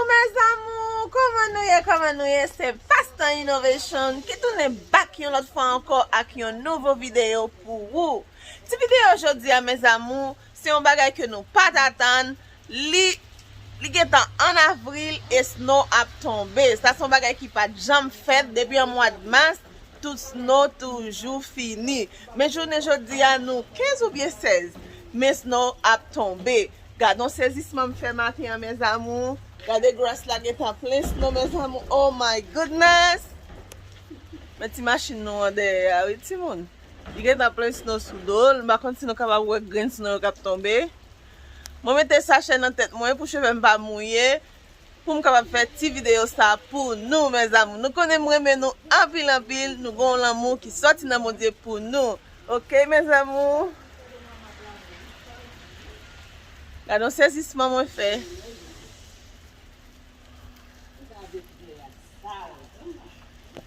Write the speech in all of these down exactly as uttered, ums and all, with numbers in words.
Mes amours, kòman nou ye? Kòman nou ye? Se Pastan Innovation ki tounen back yon lòt fwa ankò ak yon nouvo videyo pou ou. Ti videyo jodi a, mes amours, se yon bagay ke nou pa t atann. Li, li gentan an avril e snow ap tonbe. Sa se yon bagay ki pa t janm fèt depi an mwa mas. Tout snow toujou fini. Men jounen jodi a, nou kenz oubyen sèz. Men snow ap tonbe. Gade yon sezisman m fè maten an, mes amours. Gade gras la gentan plen snow, mes amours. Oh my goodness! Men ti machin nou an dèyè a, wi, timoun. Li gentan plen snow sou do l. M pa konn si nou kapab wè grenn snow yo k ap tonbe. Mwen mete sachè nan tèt mwen pou cheve m pa mouye, pou m kapab fè ti videyo sa pou nou, mes amours. Nou konnen m renmen nou anpil, anpil. Nou gen yon lanmou ki sòti nan Bondye pou nou. Oke, mes amours? Gade yon sezisman mwen fè.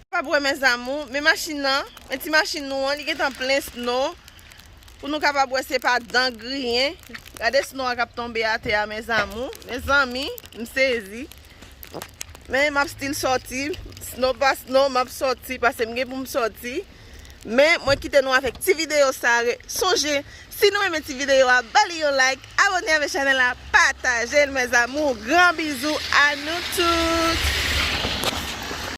Kapab wè, mes amours, men machin nan, men ti machin nou an, li gentan plen snow. Pou nou kapab wè, se pa dan griyen. Gade snow a k ap tonbe atè a, mes amours. Mezanmi, m sezi. Men m ap still sòti. Snow pa snow, m ap sòti, paske m gen pou m sòti. Men mwen kite nou avèk ti videyo sa. Re- Sonje, si nou renmen ti videyo a, ba li yon like, abòne avèk chanèl la, pataje l, mes amours. Gran bizou a nou tout.